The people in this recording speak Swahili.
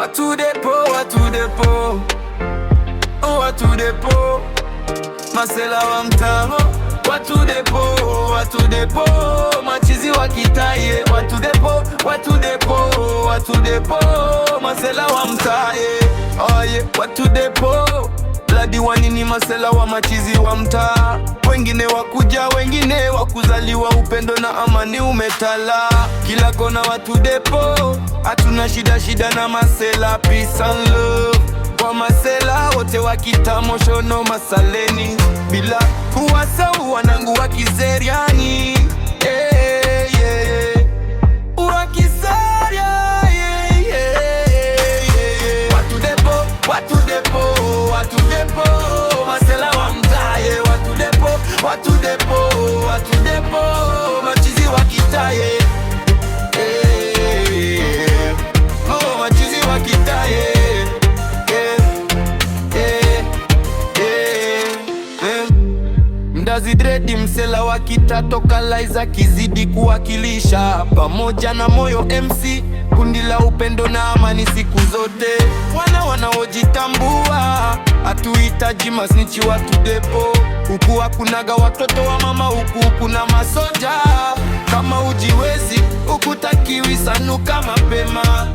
Watu depo, watu depo, watu depo, masela wa mtaa, watu depo, watu depo, machizi wa kitaa ye, watu depo, watu depo, watu depo, masela wa mtaa ye, oh yeah, watu depo. Bladi wanini masela wa machizi wa mtaa, wengine wakuja, wengine wakuzaliwa, upendo na amani umetala kila kona, watu depo, hatuna shida shida na masela, peace and love kwa masela wote wa kitaa, Moshono Masaleni, bila kuwasahau wanangu wa Kiseriani, yeah. Wa Kiseria, yeah. Watu depo, watu depo, watu depo, masela wa mtaa, yeah. Watu depo, watu depo, watu depo, machizi wa kitaa, yeah. Eh, oh, machizi wa kitaa, yeah. Mdazi Dredi msela wa kitaa toka Laiza kizidi kuwakilisha pamoja na Moyo MC, kundi la upendo na amani siku zote, wana wanaojitambua, hatuhitaji masnichi watu depo, huku hakunaga watoto wa mama, huku kuna masoja. Kama ujiwezi ukutakiwi sanuka mapema.